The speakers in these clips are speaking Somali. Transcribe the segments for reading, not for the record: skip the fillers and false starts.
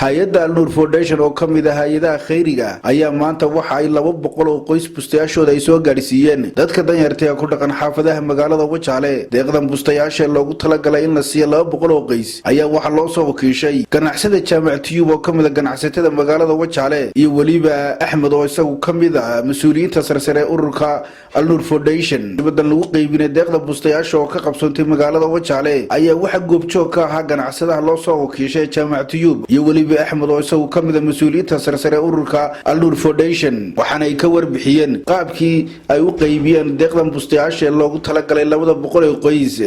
Hay-adda Alnuur Foundation oo ka mid ah hay-adaha khayriga ayaa maanta waxa ay 200 oo qoys bustayaashooda ay soo gaadhsiiyeen dadka danyarta ee ku dhaqan xaafadaha magaalada Wajaale. Deeqdan bustayaasha loogu talagalay in la siiyo 200 oo qoys ayaa waxaa loo soo wakiishay ganacsada Jaamac Tiyub oo ka mid ah ganacsatada magaalada Wajaale, iyo weliba Axmed oo isagu ka mid ah mas-uuliyiinta sarsare ee ururka Alnuur Foundation. Badan lagu qeybinay deeqda bustayaasha oo ka qabsoontay magaalada Wajaale ayaa waxaa goobjoog ka ahaa ganacsadaha loo soo wakiishay Jaamac Tiyub iyo weliba Axmed oo isagu ka mid ah mas-uuliyiinta sarsare ee ururka Alnuur Foundation, waxaana ay ka warbixiyeen qaabkii ay u qeybiyeen deeqdan bustayaasha ee loogu talagalay 200 ee qoys.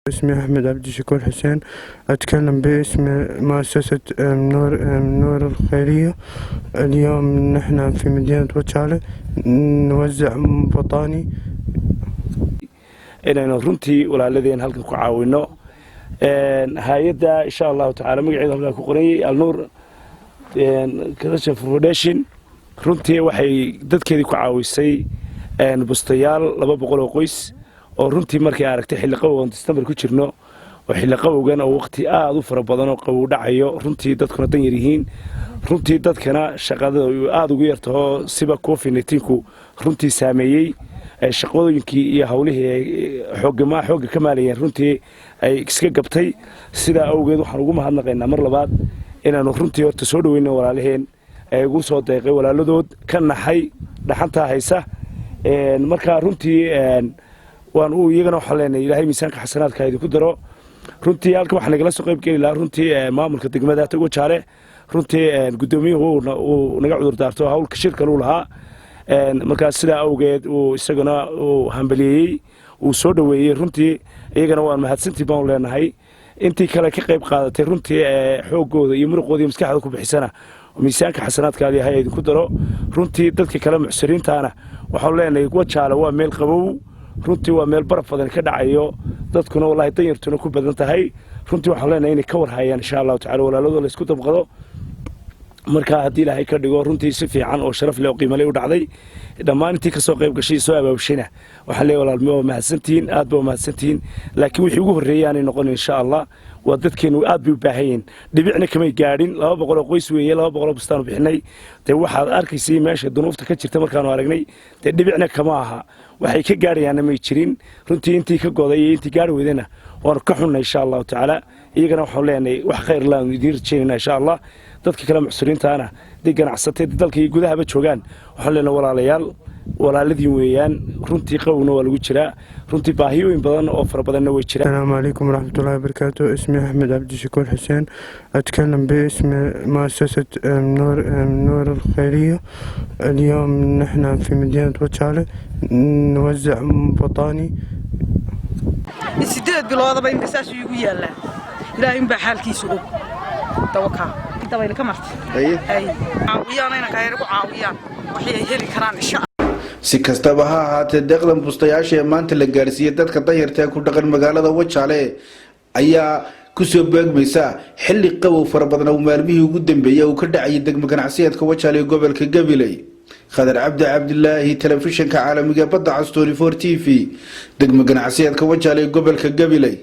اسمي أحمد عبد الشكور حسين، أتكلم باسم مؤسسة نور نور الخيرية. اليوم نحن في مدينة وجالة نوزع بطاني. Inaynu runtii walaaladeen halkan ku caawino hay-adda, insha Allahu tacaala, magaceeda halkaa ku qoranyay, Alnuur Christian Foundation. Runtii waxay dadkeedii ku caawisay bustayaal 200 oo qoys, oo runtii markay aragtay xilli qabowgan December ku jirno, oo xilli qabowgan oo waqti aada u fara badan oo qabow dhacayo, runtii dadkuna dan yar yihiin, runtii dadkana shaqada aada ugu yartaho, siba COVID-19-ku runtii saameeyey shaqooyinkii iyo hawlihii ay xoogga ka maalayeen, runtii ay iska gabtay. Sidaa awgeed waxaan ugu mahadnaqaynaa mar labaad inaanu runtii horta soo dhaweyno walaalaheen ee ugu soo deeqay, walaaladood ka naxay dhaxantaa haysa. Marka runtii waan iyagana waxaan leenahay Ilaahay miisaanka xasanaadka idinku daro. Runtii halkan waxaa nagala soo qayb geli lahaa runtii maamulka degmada Wajaale. Runtii guddoomiyuhu uu naga cudur daarto, hawlka shirkan uu lahaa. Markaas sidaa awgeed uu isaguna uu hambaliyeeyey, uu soo dhoweeyey. Runtii iyagana waan mahadsantii baanu leenahay. Intii kale ka qayb qaadatay runtii xooggooda iyo muruqooda iyo maskaxda ku bixisana, miisaanka xasanaadkaadi ha idinku daro. Runtii dadka kale muxsiriintaana waxaanu leenahay, Wajaale waa meel qabow, runtii waa meel baraf badan ka dhacayo, dadkuna wallahi danyartuna ku badan tahay. Runtii waxaanu leenahay inay ka warhayaan, insha Allahu tacala, walaaladoo laysku dabqado. Marka haddii Ilaahay ka dhigo, runtii si fiican oo sharaf leh oo qiimale u dhacday. Dhammaan intii kasoo qayb gashay, soo abaabshayna, waxaan leeyahay, walaalmo waa mahadsantihiin, aad ba mahadsantihiin. Laakiin wixii ugu horreeyay aanay noqon, insha Allah. Waa dadkeenu aad bay u baahan yihiin, dhibicna kamay gaadhin. 200 oo qoys weeye, 200 oo bustaanu bixinay. Dee waxaad arkaysay meesha dunuufta ka jirta markaanu aragnay, dee dhibicna kama aha, waxay ka gaadhayaanna may jirin. Runtii intii ka goday iyo intii gaari weydana waanu ka xunnay, insha Allahu tacaala. Iyagana waxaanu leenahay wax khayr laanu idiin rajaynayna, insha Allah. Dadka kale muxsiriintaana, haddii ganacsatay dalka iyo gudahaba joogaan, waxaanu leenahay, walaalayaal, walaaladiin weeyaan. Runtii qawowna waa lagu jiraa, runtii baahiyooyin badan oo fara badanna way jiraan. السلام عليكم ورحمة الله وبركاته. اسمي أحمد عبد الشكور حسين، أتكلم باسم مؤسسة نور نور الخيرية. اليوم نحن في مدينة وجالة نوزع بطاني. 8 biloodaba imka saasuu iigu yaallaa. Ilaahay unbaa xaalkiisu og. Dawakaa dabayl ka martay ay caawiyaan, inanka ay nagu caawiyaan waxay ay heli karaan, insha. Si kastaba ha ahaatee, deeqdan bustayaasha ee maanta la gaarsiiyey dadka danyarta ee ku dhaqan magaalada Wajaale ayaa kusoo beegmaysa xilli qabow fara badan oo maalmihii ugu dambeeyey uu ka dhacayay degmo ganacsiyeedka Wajaale ee gobolka Gabiley. Khadar Cabdi Cabdilaahi, telefishinka caalamiga Badda Cas 24 TV, degmo ganacsiyeedka Wajaale ee gobolka Gabiley.